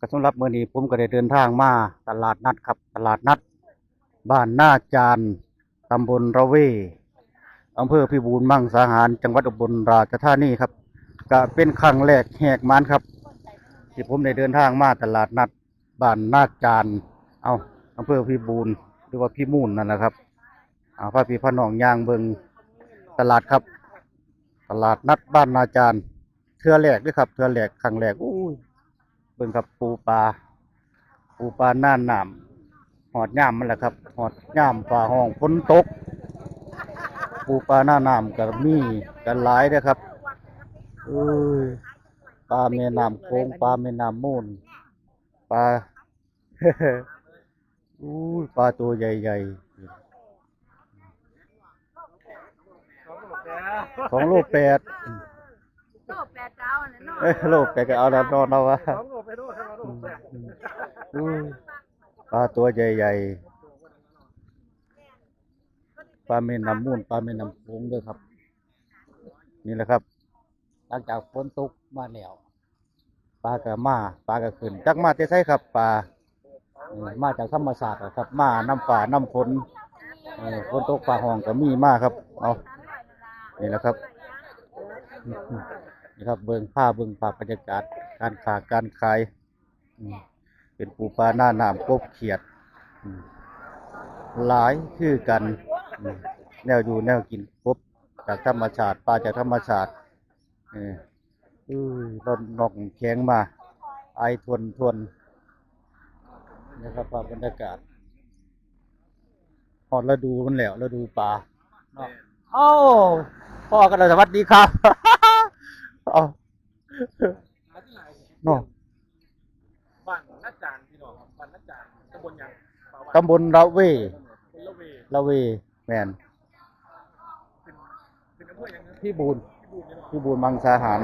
ກໍສຳລັບມື້ນີ້ ຜົມກໍໄດ້ເດີນທາງມາຕະຫຼາດນັດຄັບ, ຕະຫຼາດນັດບ້ານນາຈານ, ຕຳບົນລະເວ, ອຳເພີພິບູນມັງສາຫານ, ຈັງຫວັດອຸບົນລາຊະທານີຄັບ. ກະເປັນຄັ້ງແລກແຫກໝານຄັບ ທີ່ຜົມໄດ້ເດີນທາງມາຕະຫຼາດນັດບ້ານນາຈານ, ເອົ້າ, ອຳເພີພິບູນ ຫຼືວ່າພິມູນນັ້ນລະຄັບ. ເອົາ, ພາພີ່ພານ້ອງຍ່າງເບິ່ງຕະຫຼາດຄັບ, ຕະຫຼາດນັດບ້ານນາຈານ. ເທື່ອແລກເດີຄັບ, ເທື່ອແລກ, ຄັ້ງແລກ. ໂອ້ຍ, ເບິ່ງຄັບ, ປູປາ, ປູປາໜ້ານ້ຳ. ຮອດຍາມມັນແລ້ວຄັບ, ຮອດຍາມຟ້າຮ້ອງຝົນຕົກ. ປູປາໜ້ານ້ຳກໍມີກັນຫຼາຍເດີຄັບ. ເອີຍ, ປາແມ່ນ້ຳໂຂງ, ປາແມ່ນ້ຳມູນ, ປາ ອູ້ຍ, ປາໂຕໃຫຍ່ໆ. ສອງໂລແປດ ໂລແປດກໍເອົາແລ້ວເນາະ. ເອີ ໂລແປດກໍເອົາແລ້ວເນາະ ເນາະວ່າ. ສອງໂລໄປໂລ ສຳລັບໂລແປດ. ອືມ ອືມ ອູ້ຍ, ປາຕົວໃຫຍ່ໆ, ປາແມ່ນ້ຳມູນ, ປາແມ່ນ້ຳໂຂງເດີຄັບ. ນີ້ແຫຼະຄັບ, ຫຼັງຈາກຝົນຕົກມາແລ້ວ ປາກໍມາ, ປາກໍຂຶ້ນ. ຈັກມາແຕ່ໃສຄັບປາ? ເອີ ມາຈາກທຳມະຊາດແຫຼະຄັບ, ມານຳຟ້ານຳຝົນ. ເອີ ຝົນຕົກຟ້າຮ້ອງກໍມີມາຄັບ. ເອົາ ນີ້ແຫຼະຄັບ, ນີ້ຄັບ, ເບິ່ງ, ພາເບິ່ງພາບບັນຍາກາດການຄ້າການຂາຍ. ອືມ ເປັນປູປາໜ້ານ້ຳ, ກົບຂຽດ, ອືມ ຫຼາຍຄືກັນ. ອືມ ແນວຢູ່ແນວກິນ, ກົບຈາກທຳມະຊາດ, ປາຈາກທຳມະຊາດ. ເອີ ອື ລອດໜອກແຂງມາ, ອາຍທວນໆ ນະຄັບ. ພາບບັນຍາກາດ ຮອດລະດູມັນແລ້ວ, ລະດູປາເນາະ. ເອົ້າ ພໍ້ກັນແລ້ວ, ສະຫວັດດີຄັບ. ເອົ້າ ເນາະ. ບ້ານນາຈານ ພີ່ນ້ອງ, ບ້ານນາຈານ, ຕຳບົນຫຍັງ? ຕຳບົນລະເວ, ລະເວ, ລະເວ, ແມ່ນ. ເປັນ ເປັນອຳເພີຫຍັງ? ພິບູນ, ພິບູນເນາະ, ພິບູນມັງສາຫານ.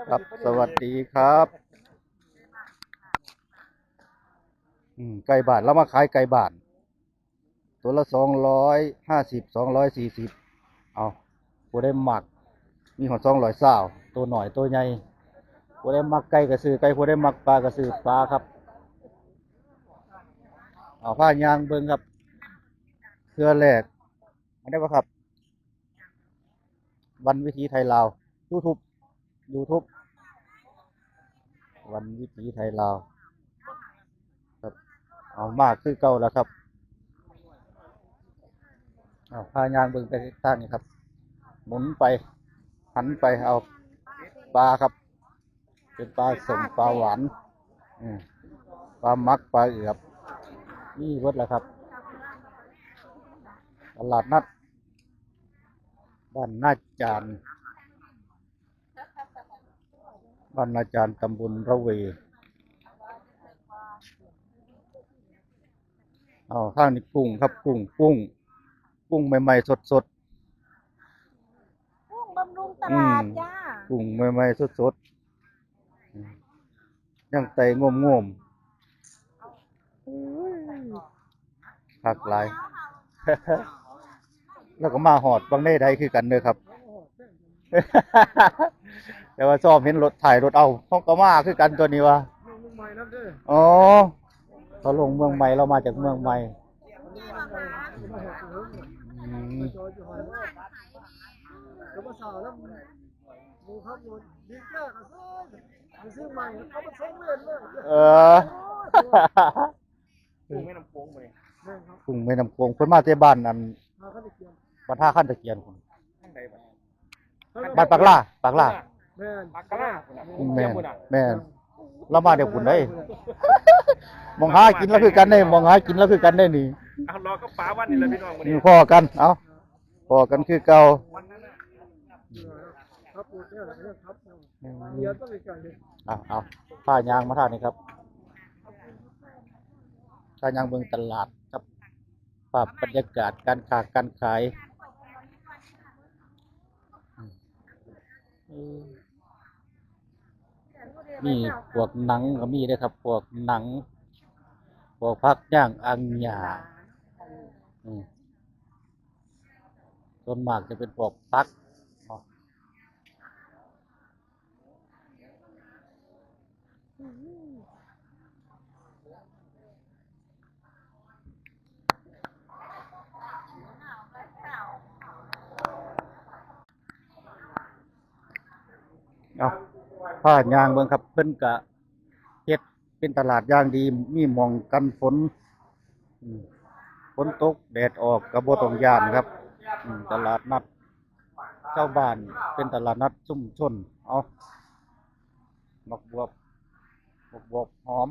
ຄັບ ສະຫວັດດີຄັບ. ອືມ ໄກ່ບ້ານ, ລາວມາຂາຍໄກ່ບ້ານ. ຕົວລະສອງຮ້ອຍຫ້າສິບ ສອງຮ້ອຍສີ່ສິບ. ເອົາ ຜູ້ໃດມັກ ມີຮອດສອງຮ້ອຍຊາວ, ໂຕນ້ອຍໂຕໃຫຍ່. ຜູ້ໃດມັກໄກ່ກໍຊື້ໄກ່, ຜູ້ໃດມັກປາກໍຊື້ປາຄັບ. ເອົາ ພາຍ່າງເບິ່ງຄັບ ເທື່ອແລກ. ອັນໃດບໍ່ຄັບ? ວັນວິຖີໄທລາວ ຢູທູບ ຢູທູບ ວັນວິຖີໄທລາວຄັບ. ເອົາ ມາຄືເກົ່າລະຄັບ. ເອົາ ພາຍ່າງເບິ່ງໄປທາງນີ້ຄັບ, ໝູນໄປ ຫັນໄປ. ເອົາ ປາຄັບ, ເປັນປາສົ້ມ ປາຫວານ, ເອີ ປາໝັກ ປາເອືອບ ມີເບິດລະຄັບ. ຕະຫຼາດນັດ ບ້ານນາຈານ, ບ້ານນາຈານ ຕຳບົນລະເວ. ເອົາ ທາງນີ້ກຸ້ງຄັບ, ກຸ້ງ, ກຸ້ງ, ກຸ້ງໃໝ່ໆສົດໆ. ກຸ້ງບຳລຸງຕະຫຼາດ ອືມ ຈ້າ. ກຸ້ງໃໝ່ໆສົດໆ ອືມ ຍັງໄຕ່ງົມໆ. ໂອ້ຍ ຄັກຫຼາຍ. ແລ້ວກໍມາຮອດວັງໃດໄດ້ຄືກັນເດີຄັບ. ແຕ່ວ່າຊອມເຫັນລົດ ຖ່າຍລົດເອົາ, ເຮົາກໍມາຄືກັນຕົວນີ້ວ່າ. ອໍ ເຮົາລົງເມືອງໃໝ່, ເຮົາມາຈາກເມືອງໃໝ່. ອືມ ເອີ ກຸ້ງແມ່ນ້ຳໂຂງບໍ່ນີ້? ກຸ້ງແມ່ນ້ຳໂຂງ ເພິ່ນມາແຕ່ບ້ານອັນ ບ້ານທ່າຄັນຕະກຽນພຸ້ນ. ທາງໃດບັດ? ບ້ານປາກລາ, ປາກລາ. ແມ່ນ ປາກກະລາ. ແມ່ນ ແມ່ນ. ລາວມາແຕ່ພຸ້ນເດ້. ໝ່ອງຫາກິນລາວຄືກັນເດ້, ໝ່ອງຫາກິນລາວຄືກັນເດ້ນີ້. ເອົາ ລໍກັບປາວັນນີ້ລະພີ່ນ້ອງມື້ນີ້ ພໍ້ກັນ. ເອົາ ພໍ້ກັນຄືເກົ່າ. ອືມ ເອົາ ເອົາ ພາຍ່າງມາທາງນີ້ຄັບ, ພາຍ່າງເບິ່ງຕະຫຼາດຄັບ, ພາບບັນຍາກາດການຄ້າການຂາຍ. ອືມ ມີພວກໜັງກໍມີເດ້ຄັບ, ພວກໜັງ, ພວກຜັກຍ່າງອ່າງຫຍ້າ. ອືມ ສ່ວນມາກຈະເປັນພວກຜັກເນາະ. ເອົາ ພາຍ່າງເບິ່ງຄັບ ເພິ່ນກະເຮັດເປັນຕະຫຼາດຢ່າງດີ ມີໝ່ອງກັນຝົນ ອືມ ຝົນຕົກແດດອອກກະບໍ່ຕ້ອງຢ້ານຄັບ ອືມ ຕະຫຼາດນັດຊາວບ້ານ ເປັນຕະຫຼາດນັດຊຸມຊົນ. ເອົາ ໝາກບວບ ໝາກບວບຫອມ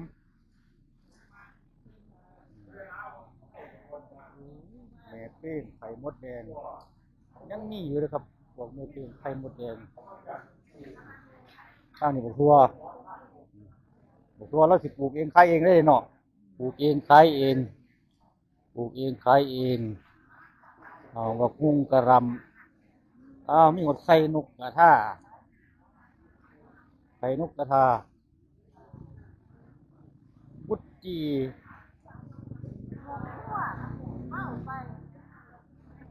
ແມ່ເປ້ງໄຂ່ມົດແດງ ຍັງມີຢູ່ເດີຄັບ ພວກແມ່ເປ້ງໄຂ່ມົດແດງ. ທາງນີ້ບັກຖົ່ວ ບັກຖົ່ວລາວຊິປູກເອງຂາຍເອງເດ້ເນາະ ປູກເອງຂາຍເອງ ປູກເອງຂາຍເອງ. ເອົາ ບັກຫຸ່ງກະຫຼ່ຳ ອ້າວ ມີຮອດໄຂ່ນົກກະທາ ໄຂ່ນົກກະທາ ບຸດຈີ່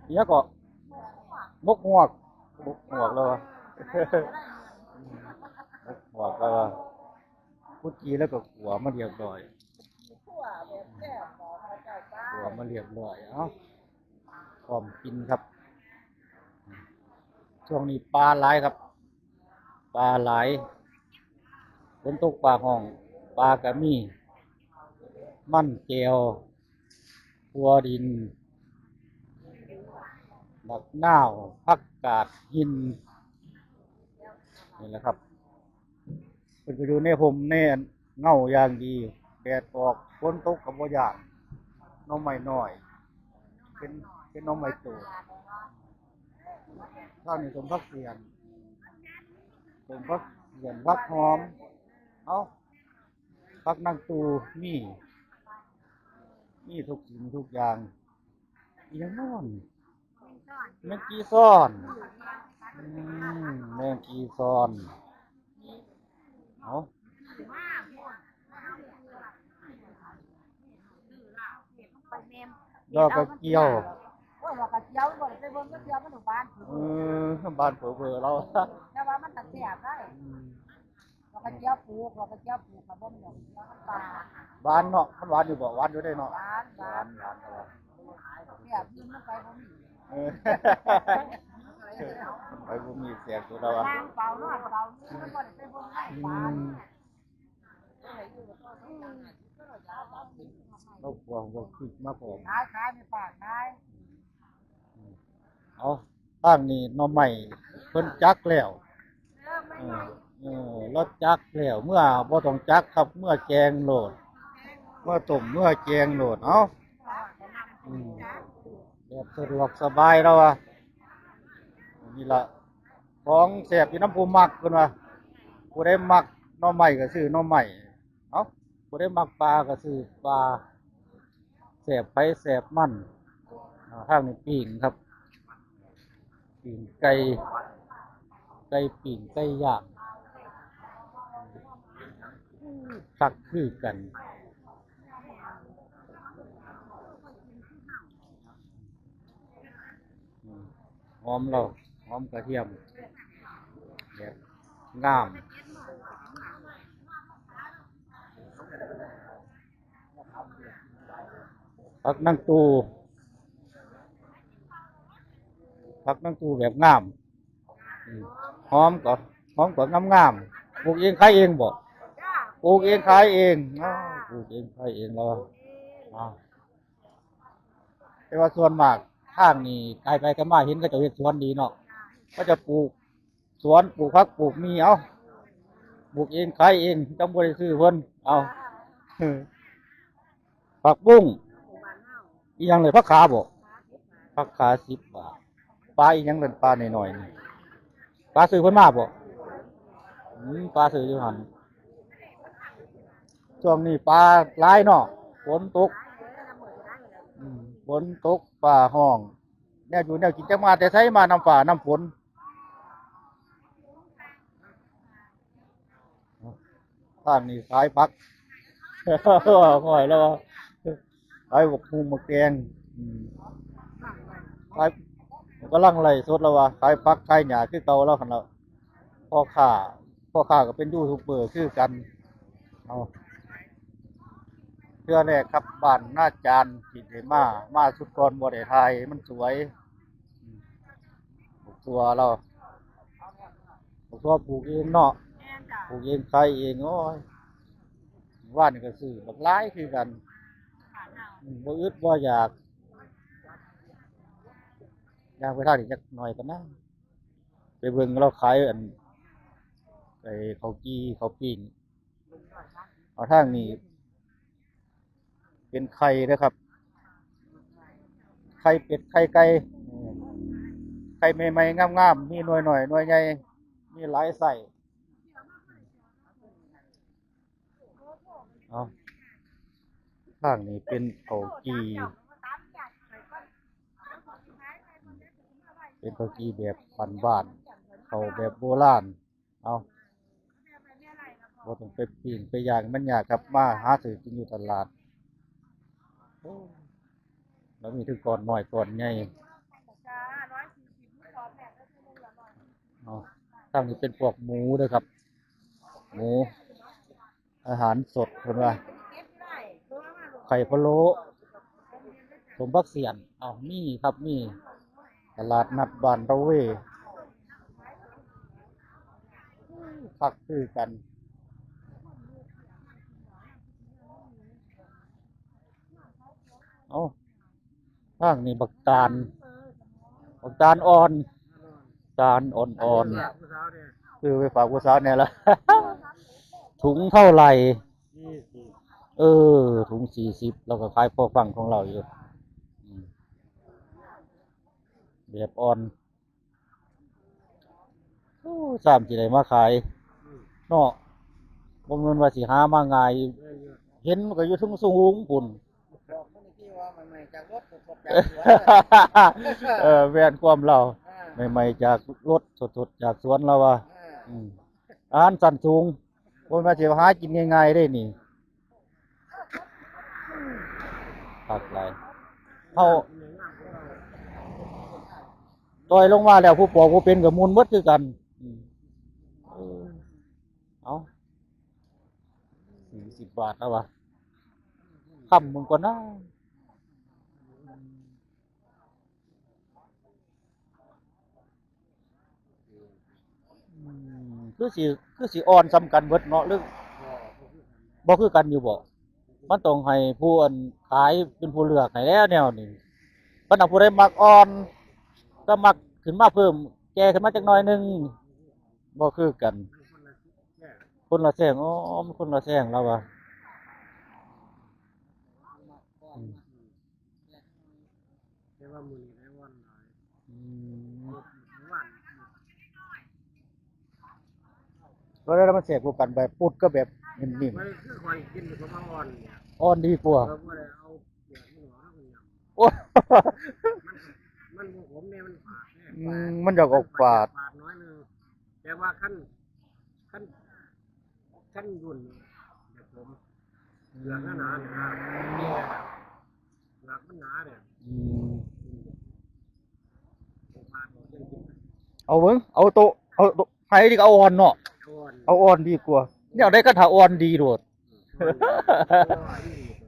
ອີ່ຫຍັງເກາະ ບົກຫວກ ບົກຫວກແລ້ວວ່າ ບົກຫວກແລ້ວວ່າ ກຸດຈີ່ແລ້ວກໍຂົ້ວມາລຽບຮ້ອຍ ຂົ້ວມາລຽບຮ້ອຍ. ເອົ້າ ພ້ອມກິນຄັບ ຊ່ວງນີ້ປາຫຼາຍຄັບ ປາຫຼາຍ ຝົນຕົກຟ້າຮ້ອງ ປາກະມີ ມັນແຈ່ວ ຖົ່ວດິນ ບັກນາວ ຜັກກາດຫີນ ນີ້ແຫຼະຄັບ. ເພິ່ນກໍຢູ່ໃນຮົ່ມໃນເງົາຢ່າງດີ ແດດອອກຝົນຕົກກໍບໍ່ຢ້ານ. ໜໍ່ໄມ້ນ້ອຍ ເປັນ ເປັນໜໍ່ໄມ້ໂຕດ. ທາງນີ້ສົ້ມຜັກສຽນ ສົ້ມຜັກສຽນ ຜັກຫອມ ເອົ້າ ຜັກນາງຕູ່ ມີ ມີທຸກສິ່ງທຸກຢ່າງ. ອີ່ຫຍັງເນາະ ແມງກີຊອນ ອືມ ແມງກີຊອນ. ເອົາ ດອກກະຈຽວ ໂອ້ຍ ດອກກະຈຽວ ບໍ່ໄດ້ໄປເບິ່ງກະຈຽວ ມັນຢູ່ບ້ານເພິ່ນ ເອີ ບ້ານເຜີໆ ລາວ ແຕ່ວ່າມັນກະແຊບໄດ໋ ອືມ. ດອກກະຈຽວປູກ ດອກກະຈຽວປູກກະບໍ່ແມ່ນດອກ ມັນປ່າ ຫວານເນາະ ມັນຫວານຢູ່ບໍ່? ຫວານຢູ່ເດ້ເນາະ ຫວານ ຫວານ ຫວານ ແຊບຢູ່ ມັນໄປບໍ່ມີ ເອີ ໄປບໍ່ມີແຊບຢູ່ແລ້ວວ່າ ນາງເຝົ້ານອນເຝົ້າຢູ່ ມັນບໍ່ໄດ້ໄປເບິ່ງ ອືມ ປາ ອືມ ລາວກວາງບໍ່ຄິດມາພ້ອມ ຂາຍ ຂາຍ ແມ່ປ້າຂາຍ ອືມ. ເອົາ ທາງນີ້ໜໍ່ໄມ້ເພິ່ນຈັກແລ້ວ ເອີ ເອີ ລາວຈັກແລ້ວ ເມືອບໍ່ຕ້ອງຈັກຄັບ ເມືອແກງໂລດ ເມືອຕົ້ມ ເມືອແກງໂລດ. ເອົາ ອືມ ແບບສະດວກສະບາຍລາວວ່າ ນີ້ລະ ຂອງແຊບຢູ່ນຳຜູ້ມັກ ເພິ່ນວ່າ ຜູ້ໃດມັກໜໍ່ໄມ້ກໍຊື້ໜໍ່ໄມ້ ເອົ້າ ຜູ້ໃດມັກປາກໍຊື້ປາ ແຊບໃຜແຊບມັນ. ອ່າ ທາງນີ້ປີ້ງຄັບ ປີ້ງໄກ່ ໄກ່ປີ້ງ ໄກ່ຍ່າງ ຄັກຄືກັນ. ອືມ ຫອມລາວ ຫອມກະທຽມ ແບບງາມ. ຜັກນາງຕູ່ ຜັກນາງຕູ່ແບບງາມ ອືມ ຫອມກໍ ຫອມກໍງາມໆ. ປູກເອງຂາຍເອງບໍ່? ປູກເອງຂາຍເອງ ອ້າວ ປູກເອງຂາຍເອງແລ້ວ ອ້າວ. ແຕ່ວ່າສ່ວນມາກທາງນີ້ ກາຍໄປກາຍມາເຫັນເຂົາເຈົ້າເຮັດສວນດີເນາະ ເຂົາເຈົ້າປູກສວນ ປູກຜັກປູກໝີ່ ເອົ້າ ປູກເອງຂາຍເອງ ຈັ່ງບໍ່ໄດ້ຊື້ເພິ່ນ ເອົ້າ. ຜັກບຸ້ງ ອີ່ຫຍັງເລີຍ ຜັກຂາບໍ່? ຜັກຂາສິບບາດ. ປາອີ່ຫຍັງເລີຍ ປານ້ອຍໆນີ້ ປາຊື້ເພິ່ນມາບໍ່? ອືມ ປາຊື້ຢູ່ຫັ້ນ. ຊ່ວງນີ້ປາຫຼາຍເນາະ ຝົນຕົກ ອືມ ຝົນຕົກ ຟ້າຮ້ອງ ແນວຢູ່ແນວກິນຈັກມາແຕ່ໃສ ມານຳຟ້ານຳຝົນ. ທາງນີ້ຂາຍຜັກ ຫ້ອຍແລ້ວວ່າ ຂາຍບັກຫຸ່ງບັກແຕງ ອືມ ຂາຍ ກຳລັງໄລຟ໌ສົດແລ້ວວ່າ ຂາຍຜັກຂາຍຫຍ້າຄືເກົ່າແລ້ວຫັ້ນລະ. ພໍ່ຄ້າ ພໍ່ຄ້າກໍເປັນຢູທູບເບີຄືກັນ. ເອົາ ເທື່ອແລກຄັບ ບ້ານນາຈານທີ່ໄດ້ມາ ມາຊຸດກ່ອນບໍ່ໄດ້ຖ່າຍ ມັນສວຍ ອືມ ຕົວລາວ. ເພາະປູກເອງເນາະ. ແມ່ນຈ້ະ. ປູກເອງຂາຍເອງ. ໂອ້ຍ ວານນີ້ກໍຊື້ບັກຫຼາຍຄືກັນ. ອືມ ບໍ່ອຶດບໍ່ຢາກ. ຍ່າງໄປທາງນີ້ຈັກໜ້ອຍກ່ອນນະ ໄປເບິ່ງລາວຂາຍອັນ ໄອ້ເຂົ້າຈີ່ເຂົ້າປີ້ງ. ເອົາ ທາງນີ້ເປັນໄຂ່ເດີຄັບ ໄຂ່ເປັດ ໄຂ່ໄກ່ ເອີ ໄຂ່ໃໝ່ໆ ງາມໆ ມີໜ່ວຍນ້ອຍ ໜ່ວຍໃຫຍ່ ມີຫຼາຍໄຊ. ເອົາ ທາງນີ້ເປັນເຂົ້າຈີ່ ເປັນເຂົ້າຈີ່ແບບບ້ານໆ ເຂົ້າແບບໂບລານ. ເອົາ ບໍ່ຕ້ອງໄປປີ້ງໄປຍ່າງມັນຍາກຄັບ ມາຫາຊື້ກິນຢູ່ຕະຫຼາດ. ໂອ້ ລາວມີທັງກ້ອນນ້ອຍກ້ອນໃຫຍ່. ເອົາ ທາງນີ້ເປັນພວກໝູເດີຄັບ ໝູ ອາຫານສົດເພິ່ນວ່າ ໄຂ່ພະໂລ້ ສົ້ມຜັກສຽນ. ເອົາ ມີຄັບ ມີ ຕະຫຼາດນັດບ້ານລາເວ ຄັກຄືກັນ. ເອົາ ທາງນີ້ບັກຕານ ບັກຕານອ່ອນ ຕານອ່ອນໆ ຊື້ໄປຝາກຜູ້ສາວແດ່ລະ. ຖົງເທົ່າໃດ? ສີ່ສິບ. ເອີ ຖົງສີ່ສິບ ລາວກໍຂາຍພໍຟັງຂອງລາວຢູ່. ອືມ ແບບອ່ອນ. ໂອ້ ຊ້ຳຊິໄດ້ມາຂາຍ ອືມ ເນາະ ບໍ່ແມ່ນວ່າຊິຫາມາງ່າຍ. ແມ່ນຢູ່. ເຫັນມັນກໍຢູ່ເທິງສູງພຸ້ນ. ບອກເພິ່ນອີກທີວ່າໃໝ່ໆຈາກລົດ ສົດໆຈາກສວນ. ເອີ ແມ່ນຄວາມລາວ. ອ່າ ໃໝ່ໆຈາກລົດ ສົດໆຈາກສວນລາວວ່າ. ອ່າ ອືມ ອາຫານຊັ້ນສູງ ບໍ່ແມ່ນວ່າຊິຫາກິນງ່າຍໆເດ້ນີ້. ຄັກຫຼາຍ. ເຮົາຕ່ອຍລົງມາແລ້ວ ຜູ້ປອກຜູ້ເປັນກໍໝຸ່ນໝົດຄືກັນ. ອືມ ເອີ ເອົາ ສີ່ສິບບາດແລ້ວວະ ຄຳເບິ່ງກ່ອນນະ. ອືມ ຄືຊິ ຄືຊິອ່ອນສ່ຳກັນເບິດເນາະ ຫຼື ບໍ່ຄືກັນຢູ່ບໍ? ມັນຕ້ອງໃຫ້ຜູ້ອັນຂາຍເປັນຜູ້ເລືອກໃຫ້ແລ້ວແນວນີ້. ຄັນວ່າຜູ້ໃດມັກອ່ອນ ກໍມັກຂຶ້ນມາເພີ່ມ ແກ່ຂຶ້ນມາຈັກໜ້ອຍໜຶ່ງ ບໍ່ຄືກັນ. ຄົນລະແຊງ. ອໍ ມັນຄົນລະແຊງລາວວ່າ. ອືມ ແຕ່ວ່າມື້ນີ້ໄດ້ອ່ອນຫຼາຍ. ອືມ ກໍໄດ້ ມັນແຊບກວ່າກັນ ແບບປຸດກັບແບບນິ້ມໆ. ຂ້ອຍ ຄືຂ້ອຍກິນກໍມາອ່ອນນີ້ ອ່ອນດີກວ່າ. ເອີ ບໍ່ໄດ້ເອົາເປືອກມັນອອກ ເຮົາກໍຫຍ້ຳ. ໂອ້ ມັນ ມັນບໍ່ຂົມເດ້ ມັນຝາດເດ້. ອືມ ມັນຢາກອອກຝາດ ມັນຝາດໜ້ອຍໜຶ່ງ. ແຕ່ວ່າຄັນ ຄັນ ຄັນລຸ້ນນີ້ຈະຂົມ ເປືອກໜາໆ ເປືອກມັນໜາເດ້. ອືມ ເອົາເບິ່ງ ເອົາໂຕ ເອົາໂຕ ໃຜດີກໍເອົາອ່ອນເນາະ. ອ່ອນ ເອົາອ່ອນດີກວ່າ. ແນວໃດກໍຖ້າອ່ອນດີໂລດ.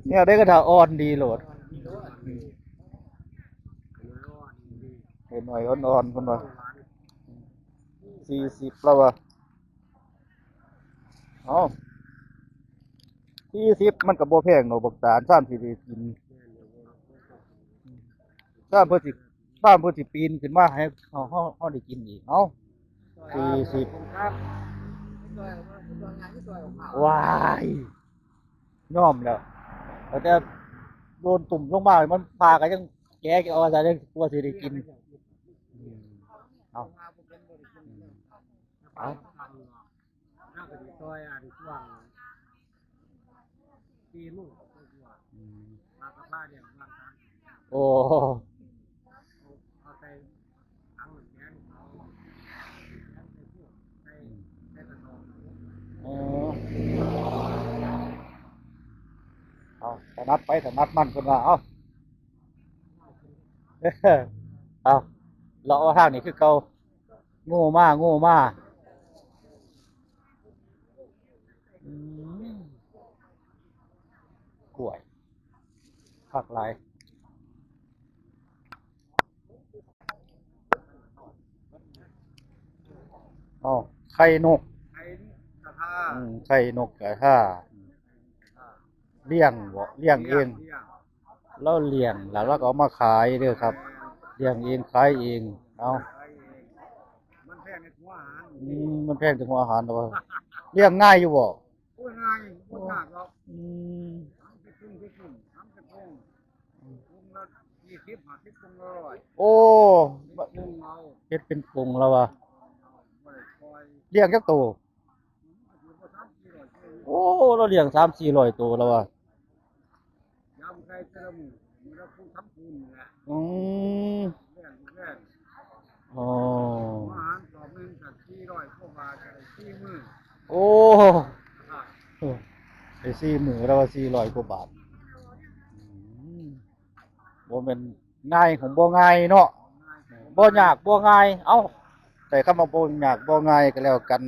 ແນວໃດກໍຖ້າອ່ອນດີໂລດ. ເຫັນໜ້ອຍອ່ອນໆ ເພິ່ນວ່າ ສີ່ສິບແລ້ວວ່າ. ເອົາ ສີ່ສິບ ມັນກໍບໍ່ແພງດອກ ບັກຕານ ຊາມຊິໄດ້ກິນ ຊາມເພິ່ນຊິ ຊາມເພິ່ນຊິປີນຂຶ້ນມາໃຫ້ເຮົາ ເຮົາ ເຮົາໄດ້ກິນອີກ. ເອົາ ສີ່ສິບ ວ້າຍ ຍອມແລ້ວ ຕັ້ງແຕ່ໂດນຕຸ່ມລົງມາ ມັນພາກໍຍັງແກະເອົາ ວ່າຊັ້ນ ຍັງກວ່າຊິໄດ້ກິນ. ອືມ ເອົາ ເອົາ ເຮົາກໍຊິຊ່ອຍອັນຊ່ວງສີ່ໂມງກວ່າ ອືມ ມາກັບພາດຽວວາງທາງ. ໂອ້ ເອົາໃສ່ຖັງນ້ຳແຂງ ເອົາແຂງໃສ່ພວກ ໃສ່ ອືມ ໃສ່ກະສອບ. ອໍ ເອົາ ຖະໜັດໄປຖະໜັດມັນ ເພິ່ນວ່າ. ເອົາ ເອົາ ເລາະເອົາທາງນີ້ຄືເກົ່າ. ໂງ່ມາ ໂງ່ມາ. ອືມ ກ້ວຍ ຄັກຫຼາຍ. ເອົາ ໄຂ່ນົກ ໄຂ່ນົກກະທາ ອືມ ໄຂ່ນົກກະທາ ລ້ຽງບໍ? ລ້ຽງເອງ ລ້ຽງ ລາວລ້ຽງ ແລ້ວລາວກໍເອົາມາຂາຍເດີຄັບ ແມ່ນ ລ້ຽງເອງຂາຍເອງ ເອົາ ມັນແພງໃນຫົວອາຫານ ອືມ ມັນແພງແຕ່ຫົວອາຫານແລ້ວ ລ້ຽງງ່າຍຢູ່ບໍ? ໂອ້ຍ ງ່າຍ ບໍ່ຍາກດອກ ອືມ ທຳເປັນຖົງເປັນຖົງ ທຳເປັນຖົງ ຖົງລະສີ່ສິບ ຫ້າສິບ ຖົງລະຮ້ອຍ ໂອ້ ເຮັດເປັນຖົງເອົາ ເຮັດເປັນຖົງແລ້ວວ່າ ບໍ່ໄດ້ປ່ອຍ ລ້ຽງຈັກໂຕ? ໂອ້ ລາວລ້ຽງສາມສີ່ຮ້ອຍໂຕແລ້ວວ່າ ຢາມໄຂ່ແຕ່ລະມື້ ມື້ລະພູສາມພູນີ້ແຫຼະ ອືມ ແລ້ງແລ້ງ ອໍ ອາຫານສອບໜຶ່ງກະສີ່ຮ້ອຍກວ່າບາດ ກະໄດ້ສີ່ມື້ ໂອ້ ໄດ້ສີ່ມື້ ລາວວ່າສີ່ຮ້ອຍກວ່າບາດ ອືມ ບໍ່ແມ່ນງ່າຍ ຂອງບໍ່ງ່າຍເນາະ ບໍ່ຍາກບໍ່ງ່າຍ ເອົ້າ ໃຊ້ຄຳວ່າບໍ່ຍາກບໍ່ງ່າຍກໍແລ້ວກັນ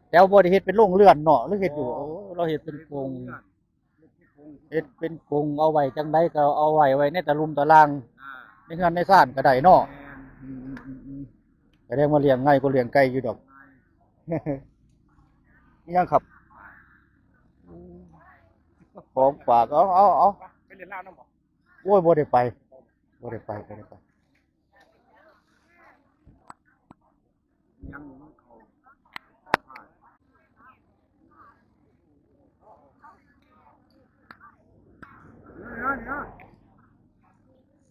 ແຕ່ວ່າບໍ່ໄດ້ເຮັດເປັນໂຮງເຮືອນເນາະ ຫຼືເຮັດຢູ່? ໂອ້ ລາວເຮັດເປັນກົງ ເຮັດເປັນກົງ ເຮັດເປັນກົງ ເອົາໄວ້ຈັ່ງໃດກໍເອົາໄວ້ ໄວ້ໃນຕະລຸ່ມຕະລ່າງ ອ່າ ໃນເຮືອນໃນຊານກໍໄດ້ເນາະ ແມ່ນ ອືມໆໆໆ ສະແດງວ່າລ້ຽງງ່າຍກວ່າລ້ຽງໄກ່ຢູ່ດອກ ອີ່ຫຍັງຄັບ? ຂອງຝາກ ເອົາ ເອົາ ເອົາ ໄປຫຼິ້ນລາວນຳບໍ່? ໂອ້ຍ ບໍ່ໄດ້ໄປ ບໍ່ໄດ້ໄປ ບໍ່ໄດ້ໄປ ຍັງບໍ່ທັນເຂົ້າ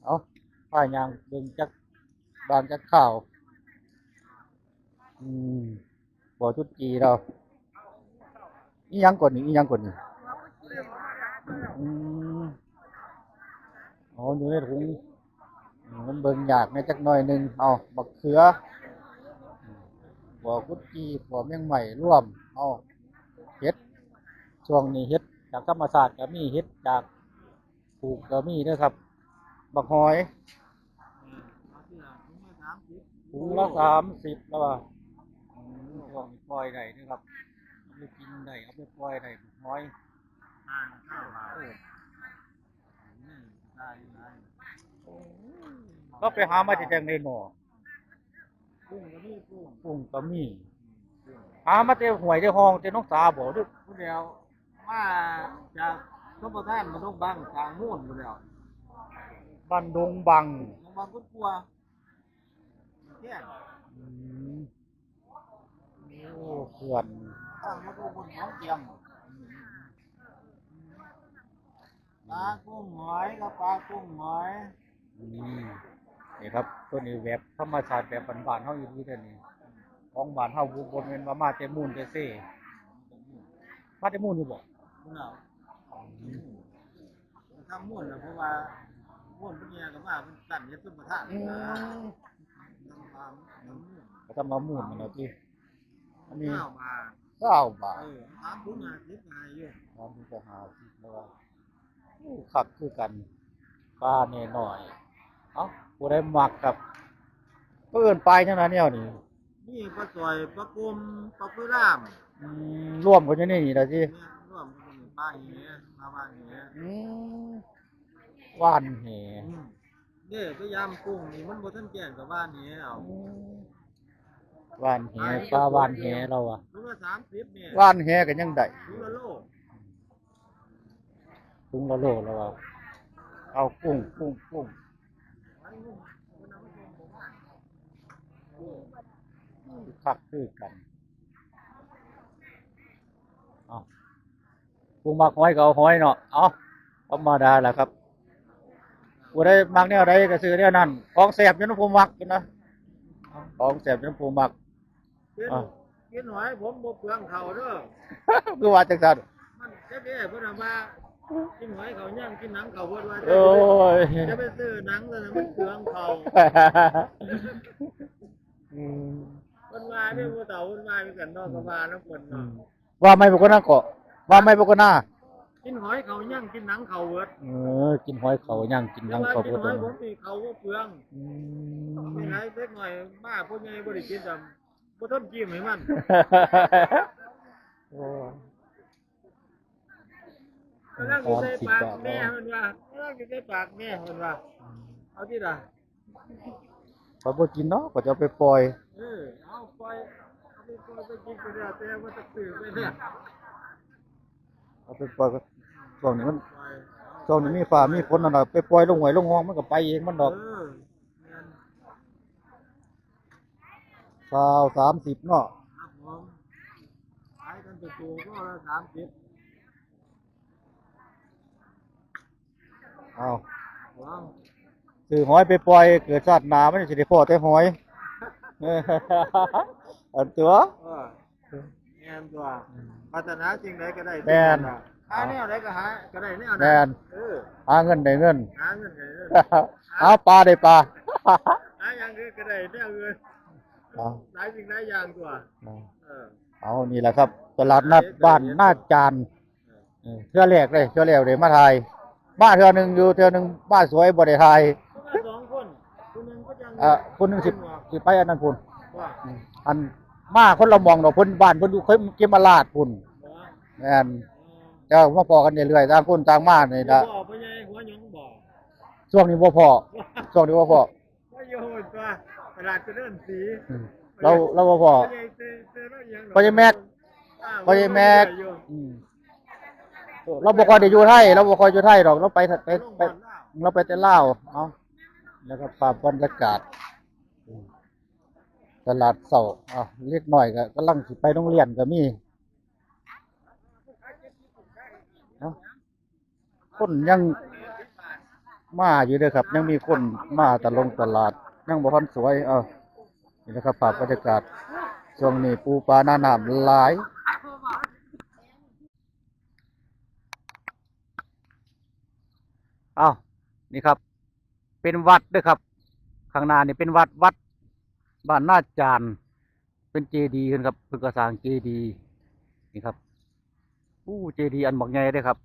ເອົ້າ ພາຍ່າງເບິ່ງຈັກບາງຈັກຂ່າວ ອືມ ບໍ່ຈຸດຈີ່ດອກ ອີ່ຫຍັງກ່ອນນີ້ ອີ່ຫຍັງກ່ອນນີ້ ອືມ ອໍ ຢູ່ໃນຖົງ ມັນເບິ່ງຍາກແດ່ຈັກໜ້ອຍໜຶ່ງ ເອົາ ບັກເຂືອ ບໍ່ກຸດຈີ່ ບໍ່ແມງໄມ້ລວມ ເອົາ ເຫັດ ຊ່ວງນີ້ເຫັດຈາກທຳມະຊາດກໍມີ ເຫັດຈາກ ປູກກໍມີເດີຄັບ ບັກຫອຍ ອືມ ຖົງລະສາມສິບແລ້ວວ່າ ອືມ ຊ່ວງນີ້ປ່ອຍໄດ້ເດີຄັບ ເອົາໄປກິນໄດ້ ເອົາໄປປ່ອຍໄດ້ ບັກຫອຍ ຫ້າສິບບາດ ໂອ້ ອືມ ໄດ້ຢູ່ ໄດ້ຢູ່ ລາວໄປຫາມາແຕ່ຈັ່ງໃດນໍ? ກຸ້ງກໍມີ ກຸ້ງ ກຸ້ງກໍມີ ອືມ ຫາມາແຕ່ຫ້ວຍແຕ່ຮ່ອງແຕ່ໜອງສາບໍ ຫຼື ພຸ້ນແລ້ວ ມາຈາກຊົມປະທານບ້ານດົງບັງ ສ້າງມູນພຸ້ນແລ້ວ ບ້ານດົງບັງ ດົງບັງກຸດກົວ ແມ່ນ ອືມ ໂອ້ ເຂື່ອນ ທາງມາດູບຸນຂອງກຽມ ປາກຸ້ງຫອຍ ກັບປາກຸ້ງຫອຍ ອືມ ນີ້ຄັບ ຕົວນີ້ແບບທຳມະຊາດ ແບບບ້ານໆເຮົາອີ່ຫຼີເດ້ນີ້ ຂອງບ້ານເຮົາ ບໍ່ ບໍ່ແມ່ນວ່າມາແຕ່ມູນແຕ່ເຊ ມາແຕ່ມູນຢູ່ບໍ? ພຸ້ນແລ້ວ ອືມ ທາງມູນນະ ເພາະວ່າມູນເພິ່ນແຍ່ກໍມາ ເພິ່ນຕັ້ງເຮັດຊົມປະທານ ອືມ ທຳມາ ທຳມາມູນ ກໍທຳມາມູນນັ້ນແຫຼະຕິ ອັນນີ້ຊາວບາດ ຊາວບາດ ເອີ ສາມຖົງຫ້າສິບກໍໃຫ້ຢູ່ ສາມຖົງກໍຫ້າສິບແລ້ວວ່າ ໂອ້ ຄັກຄືກັນ ປາແນ່ນ້ອຍ ເອົ້າ ຜູ້ໃດມັກຄັບ ເຂົາເອີ້ນປາຫຍັງນະແນວນີ້ ມີປາສ້ອຍ ປາກົມ ປາກຸຍລາມ ອືມ ລວມກັນຢູ່ໃນນີ້ລະຕິ ແມ່ນ ລວມກັນຢູ່ນີ້ ປາແຫ ປາຫວ່ານແຫ ອືມ ຫວ່ານແຫ ອືມ ເດ້ ໄປຢາມກຸ້ງນີ້ ມັນບໍ່ທັນແຈ້ງກໍຫວ່ານແຫເອົາ ອືມ ຫວ່ານແຫ ປາຫວ່ານແຫລາວວ່າ ຖົງລະສາມສິບແມ່ ຫວ່ານແຫກໍຍັງໄດ້ ຖົງລະໂລ ຖົງລະໂລລາວວ່າ ເອົາກຸ້ງ ກຸ້ງ ກຸ້ງ ຄັກຄືກັນ ເອົາ ຜູ້ມັກຫອຍກໍເອົາຫອຍເນາະ ເອົາ ທຳມະດາລະຄັບ ຜູ້ໃດມັກແນວໃດກໍຊື້ແນວນັ້ນ ຂອງແຊບຢູ່ນຳຜູ້ມັກພຸ້ນນະ ຂອງແຊບຢູ່ນຳຜູ້ມັກ ກິນ ອ່າ ກິນຫອຍຜົມບໍ່ເປືອງເຂົ້າເດີ ຄືວ່າຈັ່ງຊັ້ນ ມັນເຈັບເດ້ ເພິ່ນວ່າ ກິນຫອຍເຂົ້າຍ່າງ ກິນໜັງເຂົ້າເບິດ ວ່າ ໂອ້ຍ ຢ່າໄປຊື້ໜັງ ມັນເປືອງເຂົ້າ ອືມ ເພິ່ນວ່າເດ້ ຜູ້ເຖົ້າເພິ່ນວ່າຄືກັນເນາະ ອືມ ກໍວ່ານຳເພິ່ນເນາະ ອືມ ວ່າໃໝ່ບໍ່ກ່ອນນະ ກໍວ່າໃໝ່ບໍ່ກ່ອນນະ ກິນຫອຍເຂົ້າຍ່າງ ກິນໜັງເຂົ້າເບິດ ເອີ ກິນຫອຍເຂົ້າຍ່າງ ກິນໜັງເຂົ້າເບິດ ກິນຫອຍຜົມນີ້ເຂົ້າບໍ່ເປືອງ ອືມ ໄປໃຫ້ເດັກນ້ອຍມາ ຜູ້ໃຫຍ່ບໍ່ໄດ້ກິນຊ້ຳ ບໍ່ທົນກິນໃຫ້ມັນ ໂອ້ ກຳລັງຊິໃສ່ປາກແມ່ເພິ່ນວ່າ ກຳລັງຊິໃສ່ປາກແມ່ເພິ່ນວ່າ ອືມ ເອົາຕິລະ ຂ້ອຍບໍ່ກິນເນາະ ຂ້ອຍຈະເອົາໄປປ່ອຍ ເອີ ເອົາປ່ອຍ ເອົາໄປປ່ອຍ ຊ່ວງນີ້ມັນ ຊ່ວງນີ້ມີຟ້າມີຝົນນັ້ນນະ ໄປປ່ອຍລົງຫ້ວຍລົງຮ່ອງ ມັນກໍໄປເອງມັນດອກ. ເອີ ແມ່ນ ຊາວ ສາມສິບເນາະ ຄັບຜົມ ຂາຍກັນເປັນໂຕໂລລະສາມສິບ. ເອົາ ວ້າວ ຊື້ຫອຍໄປປ່ອຍ ເກີດຊາດໜ້າມັນຊິໄດ້ພໍ້ແຕ່ຫອຍ ເອີ ອັນຕົວະ ເອີ ແມ່ນຕົວະ ອືມ ປາດຖະໜາສິ່ງໃດກໍໄດ້ ແມ່ນ ສິ່ງນັ້ນລະ ຫາແນວໃດກໍຫາ ກໍໄດ້ແນວນັ້ນ ແມ່ນ ເອີ ຫາເງິນໄດ້ເງິນ ຫາເງິນໄດ້ເງິນ ຫາປາໄດ້ປາ ຫາຫຍັງກໍໄດ້ແນວເງິນ ເອົາ ຫຼາຍສິ່ງຫຼາຍຢ່າງຕົວະ ເອົາ ເອີ ເອົາ ນີ້ແຫຼະຄັບ ຕະຫຼາດນັດບ້ານນາຈານ ເອີ ເທື່ອແລກເດ້ ເທື່ອແລກເດ້ມາຖ່າຍ ມາເທື່ອໜຶ່ງຢູ່ ເທື່ອໜຶ່ງມາສວຍບໍ່ໄດ້ຖ່າຍ ມາສອງຄົນ ຜູ້ໜຶ່ງກໍຍັງ ເອີ ຜູ້ໜຶ່ງຊິ ໄປໝວກ ຊິໄປອັນນັ້ນພຸ້ນ ວ່າ ອືມ ອັນມາຄົນລະໝ່ອງດອກ ເພິ່ນບ້ານເພິ່ນຢູ່ເຂດເຂມລາດພຸ້ນ ບໍ່ ແມ່ນ ເອີ ແຕ່ວ່າມາພໍ້ກັນເລື້ອຍໆ ຕ່າງຄົນຕ່າງມານີ້ລະ ບໍ່ພໍ້ພໍ່ໃຫຍ່ຫົວຫຍອງບໍ່ ຊ່ວງນີ້ບໍ່ພໍ້ ຊ່ວງນີ້ບໍ່ພໍ້ ມາຢູ່ຕົວະ ຕະຫຼາດຈະເລີນສີ ອືມ ລາວ ລາວບໍ່ພໍ້ ພໍ່ໃຫຍ່ຊື່ ຊື່ລາວຫຍັງ ພໍ່ໃຫຍ່ແມັກ ອ່າ ພໍ່ໃຫຍ່ແມັກ ຢູ່ ອືມ ລາວບໍ່ຄ່ອຍໄດ້ຢູ່ໄທ ລາວບໍ່ຄ່ອຍຢູ່ໄທດອກ ລາວໄປ ໄປ ໄປ ລາວໄປແຕ່ລາວເນາະ ແລ້ວກໍພາບບັນຍາກາດ ອືມ ຕະຫຼາດເຊົ້າ ເອົາ ເດັກນ້ອຍກໍກຳລັງຊິໄປໂຮງຮຽນກໍມີ ເອົາ ຄົນຍັງມາຢູ່ເດີຄັບ ຍັງມີຄົນມາຕະຫຼົງຕະຫຼາດ ຍັງບໍ່ທັນສວຍ ເອົາ ນີ້ນະຄັບ ພາບບັນຍາກາດ ຊ່ວງນີ້ປູປາໜານ້ຳຫຼາຍ ເອົາ ນີ້ຄັບ ເປັນວັດເດີຄັບ ຂ້າງໜ້ານີ້ເປັນວັດ ວັດບ້ານນາຈານ ເປັນເຈດີເພິ່ນຄັບ ເພິ່ນກໍສ້າງເຈດີ ນີ້ຄັບ ໂອ້ ເຈດີອັນບັກໃຫຍ່ເດ້ຄັບ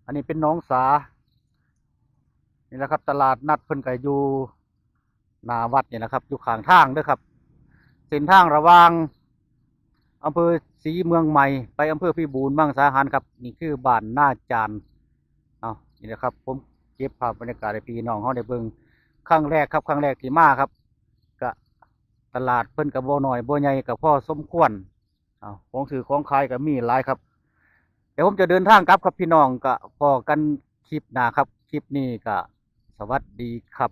ອັນນີ້ເປັນໜອງສາ ນີ້ແຫຼະຄັບ ຕະຫຼາດນັດເພິ່ນກໍຢູ່ໜ້າວັດນີ້ແຫຼະຄັບ ຢູ່ຂ້າງທາງເດີຄັບ ເສັ້ນທາງລະຫວ່າງອຳເພີສີເມືອງໃໝ່ ໄປອຳເພີພິບູນມັງສາຫານຄັບ ນີ້ຄືບ້ານນາຈານ ເອົາ ນີ້ແຫຼະຄັບ ຜົມເກັບພາບບັນຍາກາດໃຫ້ພີ່ນ້ອງເຮົາໄດ້ເບິ່ງ ຄັ້ງແລກຄັບ ຄັ້ງແລກທີ່ມາຄັບ ກະຕະຫຼາດເພິ່ນກະບໍ່ນ້ອຍບໍ່ໃຫຍ່ ກະພໍສົມຄວນ ເອົາ ຂອງຊື້ຂອງຂາຍກະມີຫຼາຍຄັບ ດຽວຜົມຈະເດີນທາງກັບຄັບພີ່ນ້ອງ ກະພໍ້ກັນຄລິບໜ້າຄັບ ຄລິບນີ້ກະສະຫວັດດີຄັບ.